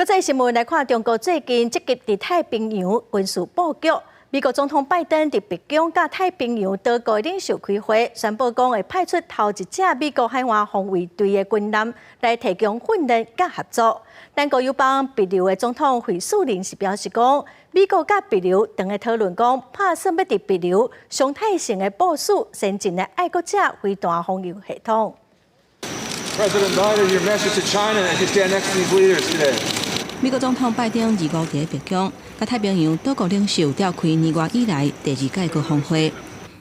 國際新聞來看，中國最近積極佇太平洋軍事布局。美國總統拜登佇白宮佮太平洋島國領袖開會，宣布講會派出頭一隻美國海岸防衛隊的軍艦來提供訓練佮合作。咱國友邦帛琉的總統惠恕仁是表示講，美國佮帛琉當咧討論講，拍算欲佇帛琉常態性的部署先進的愛國者飛彈防禦系統。 President Biden, your message to China as you stand next to these leaders today. 美國總統拜登二五佇白宮，佮太平洋島國領袖召開年外以來第二屆高峰會。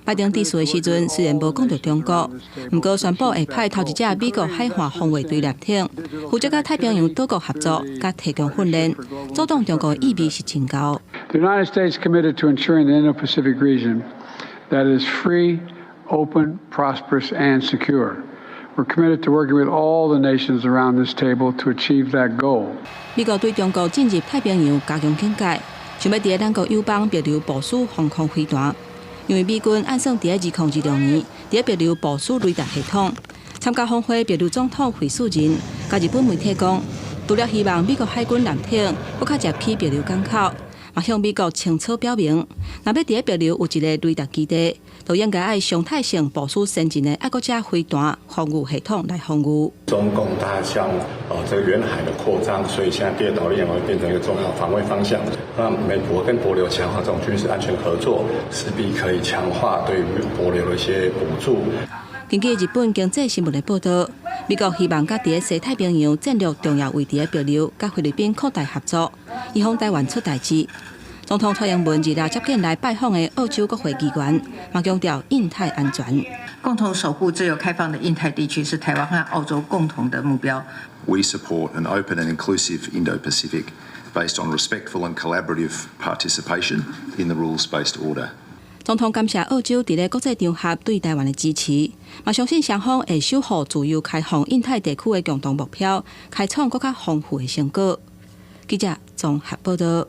拜登致辭的時陣，雖然無講著中國，毋過宣布會派頭一隻美國海岸防衛隊艦艇，負責佮太平洋島國合作，佮提供訓練，阻擋中國的意味是真高。 The United States committed to ensuring the Indo-Pacific region that is free, open, prosperous, and secure. We're committed to working with all the nations around this table to achieve that goal. 美國對中國進入太平洋加強警戒，想欲佇咱國友邦帛琉部署防空飛彈。因為美軍按算佇2026年佇帛琉部署雷達系統。參加峰會，帛琉總統惠恕仁佮日本媒體講，除了希望美國海軍艦艇閣較捷去帛琉港口，嘛向美國清楚表明，若欲佇帛琉有一个雷達基地，就應該愛常態性部署先進的愛國者飛彈防禦系統來防禦。中共它向這個遠海的擴張，所以現在第二島鏈會變成一個重要防衛方向。那美國跟帛琉強化這種軍事安全合作，勢必可以強化對於帛琉的一些補助。根據日本經濟新聞的報道，美國希望佮佇西太平洋戰略重要位置的帛琉佮菲律賓擴大合作，以防台灣出代誌。總統蔡英文二六接見來拜訪的澳洲國會議員，嘛強調印太安全。共同守護自由開放的印太地區是台灣和澳洲共同的目標。 We support an open and inclusive Indo-Pacific based on respectful and collaborative participation in the rules-based order. 總統感謝澳洲佇咧國際場合對台灣的支持，嘛相信雙方會守護自由開放印太地區的共同目標，開創閣較豐富的成果。記者綜合報道。